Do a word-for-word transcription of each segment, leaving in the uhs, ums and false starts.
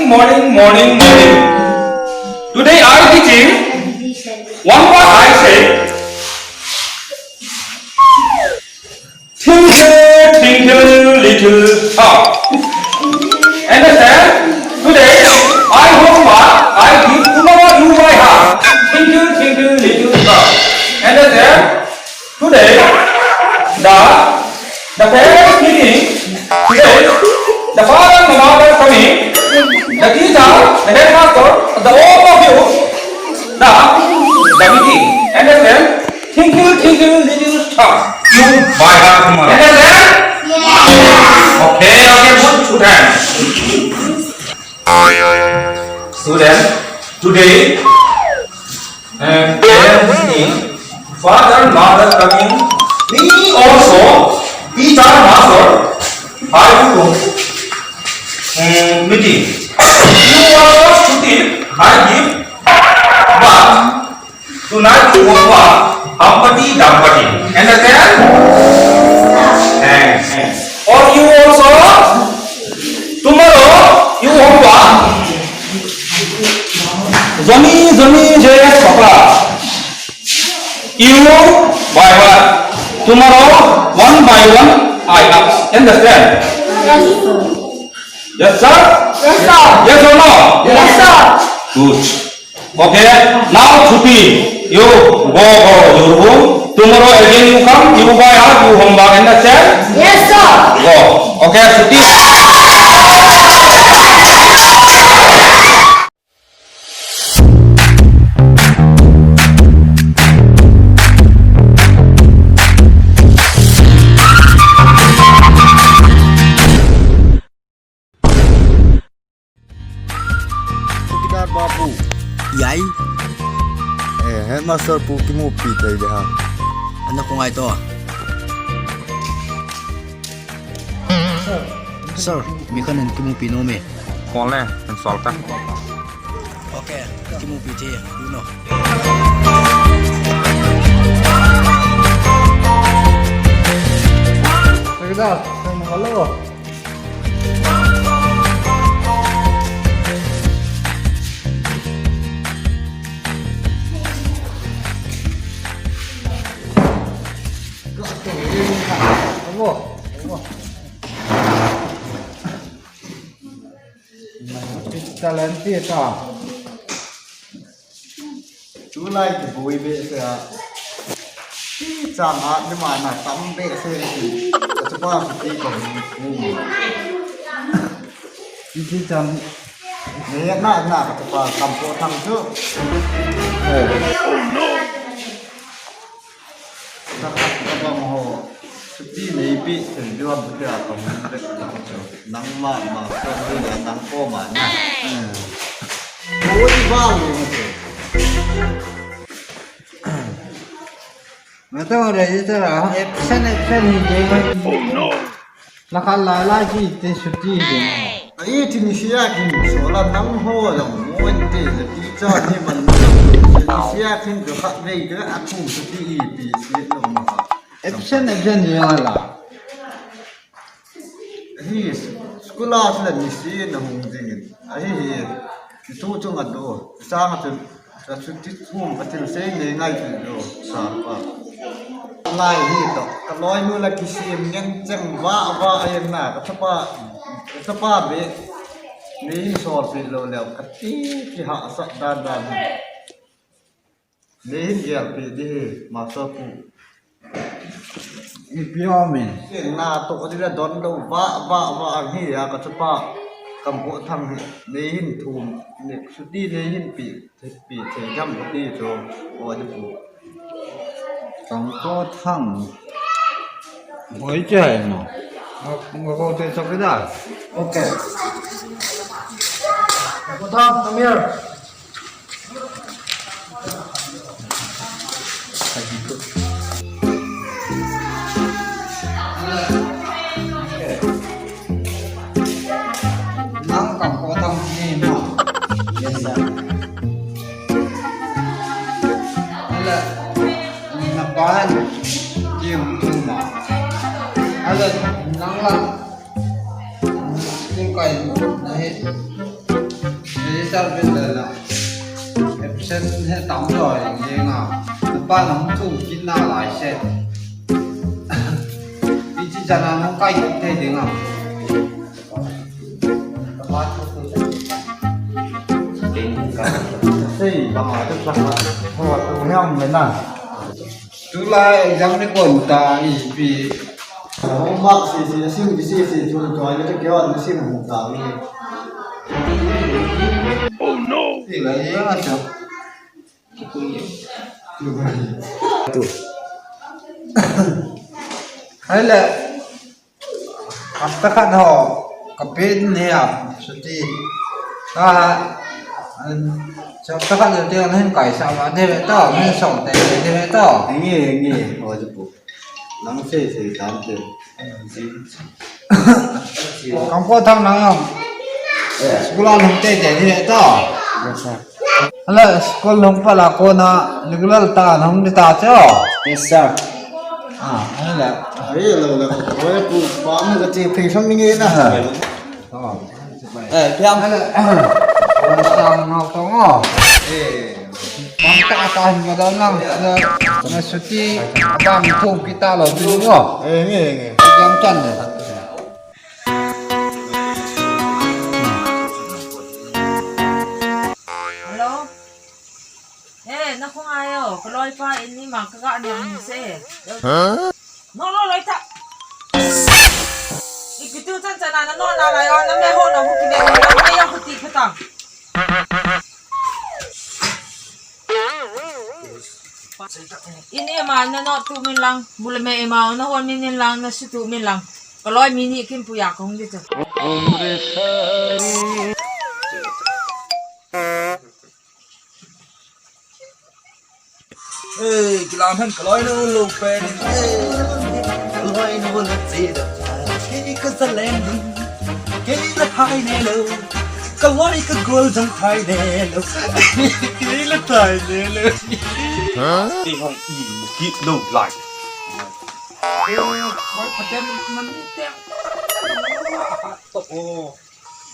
Morning, morning, morning. Today I teaching one word I say. Twinkle, twinkle, little star. Understand? Today I homework I give, tomorrow you by heart. Twinkle, twinkle, little star. Understand? Today, the, the parents meeting, today, the father and the mother coming, the teacher, the headmaster, the all of you, the, the meeting. Understand? Twinkle, twinkle, little star. You by heart tomorrow. Understand? Okay, okay, good. Two times. Student, today, uh, parents meeting, father, mother coming, me also, teacher, master, I do, uh, meeting. You also student, I give, but tonight you homework, Hampati Dampati. Understand? Thanks. Or you also, tomorrow you homework. Johnny, Johnny, J S Papa. You by one. Tomorrow, one by one, I ask. Understand? Yes, sir. Yes, sir. Yes, sir. Yes or no? Yes, sir. Good. Okay, now chuti. You go, go your room. Tomorrow again you come, you by heart, you homework, understand? Yes, sir. Go. Okay, chuti. Chowkidar Babu. Yai. Eh, headmaster pu kimupi tei de ha. Ana ko ngai to. Sir, mi khat in kimupi nom e. Kon le, kan sol ta. Okay, kimupi te, you know. Chowkidar, hello. Talent ti ta. Tulai kiboi behseh a. Ti chang a, ni ma na tam behseh ni. Ka chupa chuti ka ni ku. Ti chang. Ni na na ka chupa kam po thang chu. Eh. Ka ka bang ho. Chuti neipi thei diu ham tia ka mun le ka chu. Nangma ma ko ni le nang ko ma na. Oi ba lu ni. Mata register a absent absent hi de. Oh no. La khat lai lai ki te chuti de. Ai, thi ni sia kin so la nang ho la mo te le teacher ni man. Ni sia kin jo khat vei de a thum chuti ipi si lo ma. Absent, absent ni la. Hi, school a chu la ni si na hung ding in. Ahi hi, thu chung a do. Sang a chu, ka chuti thum ka thil sei nei ngai chu do. Sa pa. Lai hi to. Ka loi nu la kisem ngen cheng va va a yen na. Ka chapa, ka chapa be. Nei hin sol pi lo leo. Ka ti, ki ha sa dan dan. Nei hin gelpi di hi, master pu. Ipi om in. Na to di la don lo va, va, va ang hi a ka chapa. Kam ko thang hi. Nei hin thum. Ni chuti nei hin pi, pi thei jam ko ti chu. O di pu. Kam ko thang. Oi, che hai mo. Ngo ko te chowkidar. Okay. Kam ko thang, come here. Nang kam ko thang ni no. Yes, sir. Ala, na pa ni tu ma. Ala, nang la. Tingkai na he. Char vet le la. Absent he tam jo jeng a. Pa nang thu kin na lai se. Pi chi chana nang kai kit thei ding a. Sei, ba ma tu sa. Ho, tu hiam le na. Tulai exam ni kon ta ipi. Homework si si, sim si si, tu tu ai tu kyo na sim ta ni. Oh no. Ti la ye na cha. Tu. Hai le. Hapta khat ho, ka pe din he a, suti. Ha, an, hapta khat ho te, an hin kai sa ma, de ve to, hin song te, de ve to. Nge, nge, ho ju pu. Nang se, se, tan te. Kam ko thang nang am. Eh. School a lhung te, de ve to. Yes, sir. Hala, school lhung phat a kona regular tah a hung ding ta chu. Yes, sir. Ah, hala. Ai, lo, lo. Oi, pu, pa, mo ka che phei sam ni nge na. Oh. Eh, piang. Hala. Hala, tang ngau tong o. Eh. Pang ta ta hin ka dau nang. Na, na suti, tang thu kita lo tu ngo. Eh, nge, nge. Yang chan ne. Hello? Eh, na khong ayo, ka loi pa in ni ma ka ga ni ang se. Huh? No, no, loi ta. Ipi tu chan chan na no na la yo, na me ho na hu ki ne, na me yo hu ti kha ta. Ini ema na no tu min lang, bula me ema na hon min lang, na si tu min lang. Ka loi mi ni kin pu ya kong di tu. Ei, kilam hen ka loi nu lo pen. Ei, ka loi nu lo che da. Kei ka zalen. Kei la thai ne lo. Ka loi ka gol jang thai ne lo. Kei la thai ne lo. Hah? Kei hong i mu ki lo lai. Oi, paten man te. Oh.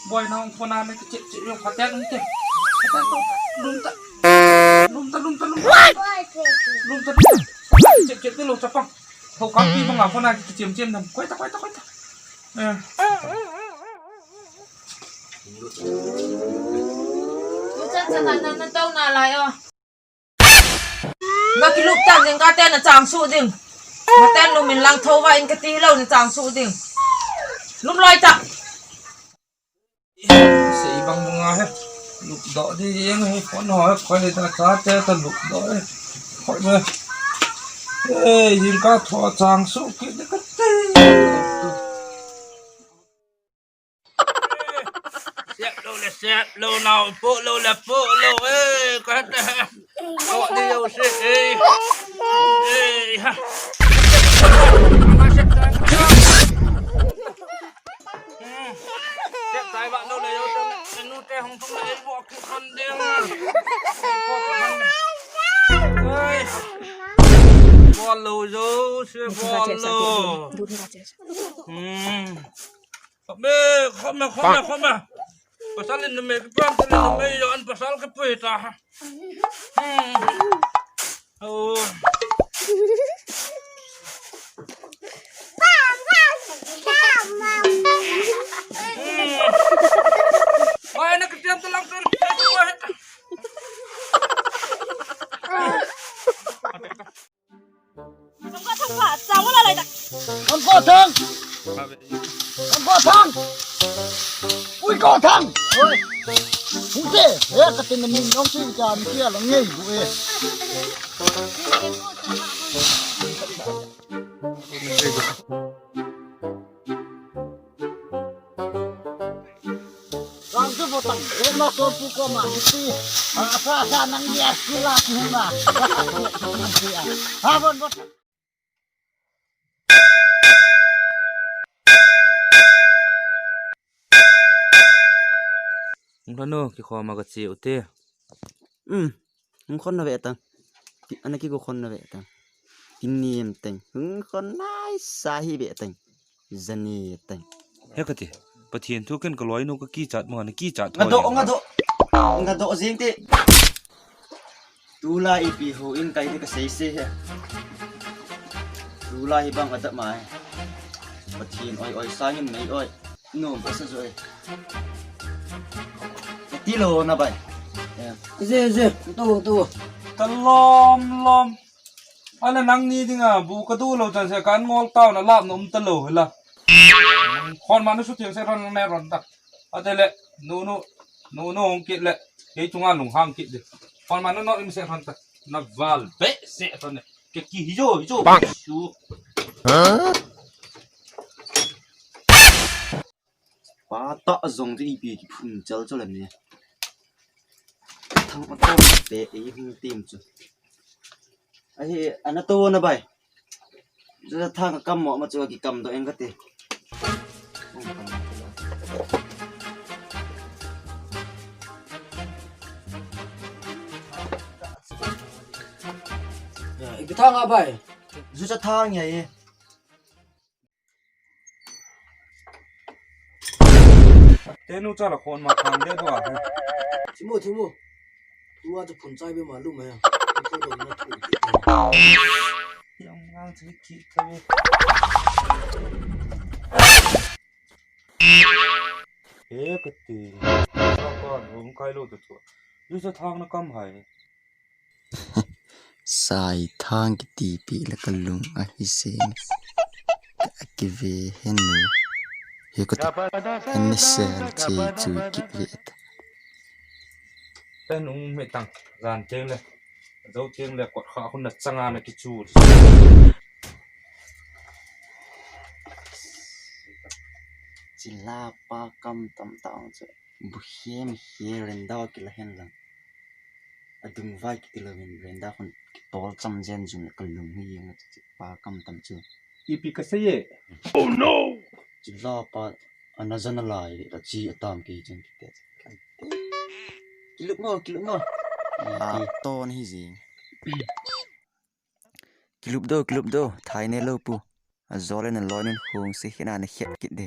Boi, nang phone na kichep chep jong phaten te. Phaten to. Lum ta. Lum ta, lum ta, lum ta. Lum ta, lum ta. Chep chep te lo chapang. Thokam pi banga phone na kichem chem dam. Koi ta, koi ta, koi ta. Eh. Tu chan chan na na tau na lai o. Na kilup ta jing ka te na chang su ding. Na ten lum in lang tho va in ka ti lo na chang su ding. Lum loi ta. Sei bang bang a he. Lup doh di jeng he, phone ho he, khoi le ta cha te ta lup doh he. Khoi me. Ei, jing ka tho chang su ki de ka te. Sep lou le sep lou, nao po lou le po lou, eh, ka ta. Po di yo se, eh. Eh, ha. Sep tai ba lou le yo, nu te hong tung le, po ki kon de. Oi. Bol lou yo, se bol lou. Hmm. Khop me, khop me, khop me, khop me. Pasal in me, pasal in me, yo an pasal ke pui ta. Hmm. Oh. Hmm. Mai na ketiam telang ter. Ang ko thang. Ang ko thang. Ui ko thang. Ui. Ute, eh, katin na min nong si ka mi kia lang ngei bu eh. Rang tu botang, eh, ma so pu ko ma, si, ah, sa, sa, nang dia, sila, si, ma. Ha, bon, bon. Hung lhon u, kikhom a kache u te. Um, hung khon na ve tang. Ki, ana kigo khon na ve tang. Kinem teng. Hung khon nai sa hi ve tang. Jani teng. He kati. Pathen thu ken ka loinu ka kichat mo, na kichat tho. Ngado, ngado. Nga do jing te. Tulai ipi hou in kai te ka sei sei he. Tulai hi bang adap mai. Pathen oi oi sangin mei oi. No, basa jo e. Ti lo na bai. Ze, ze, tu, tu. Ka lom lom. Ana nangni dinga bu ka du lo chan se kan ngol tau na lap na um ta lo hela. Khon ma nu su tiang se ron ne ron ta. Atele, nu nu, nu nu hong kit le. Kei chunga lung hang kit de. Khon ma nu no im se ron ta. Na val be se ron ne. Ke ki hi jo, hi jo. Bang. Su. Pa ta jong chu ipi kiphun chal chal an ne. Thang ma ta be e hung tim chu. Ahi, ana to na bai. Chu thang kam mo ma chu ki kam do en ka te. Ya, ipi thang a bai. Ju cha thang ya e. Tenu cha la khon ma khang de do a he. Thimu, thimu. Tu a cha phun chai be ma lu ma ya. Tu do na tu. Yang ngang chi ki ka be. He ka ti. Sa pa lum kai lo tu tu. Lu sa thang na kam hai. Sai thang kiti pi la ka lung ahi seng. Ka kive hen nu. He ko ta. Hen ne se hal che chu kive ta. Ten ung me tang. Ran teng le. Zo teng le kot kha hun na changa na ki chu. Chila pa kam tam ta ong chu. Bu hem he ren dau ki la hen lang. Adung vai kiti lo hin ren dau khun ki tol cham jen jun ka lung hi yang chu pa kam tam chu. Ipi ka sei e. Oh no! Chila pa ana jana lai la chi atam ki jen ki te. Kilup ngo, kilup ngo. La ton hi jing. Kilup do, kilup do, thai ne lo pu. A zo le na lo nin hung si hina na hiat kit de.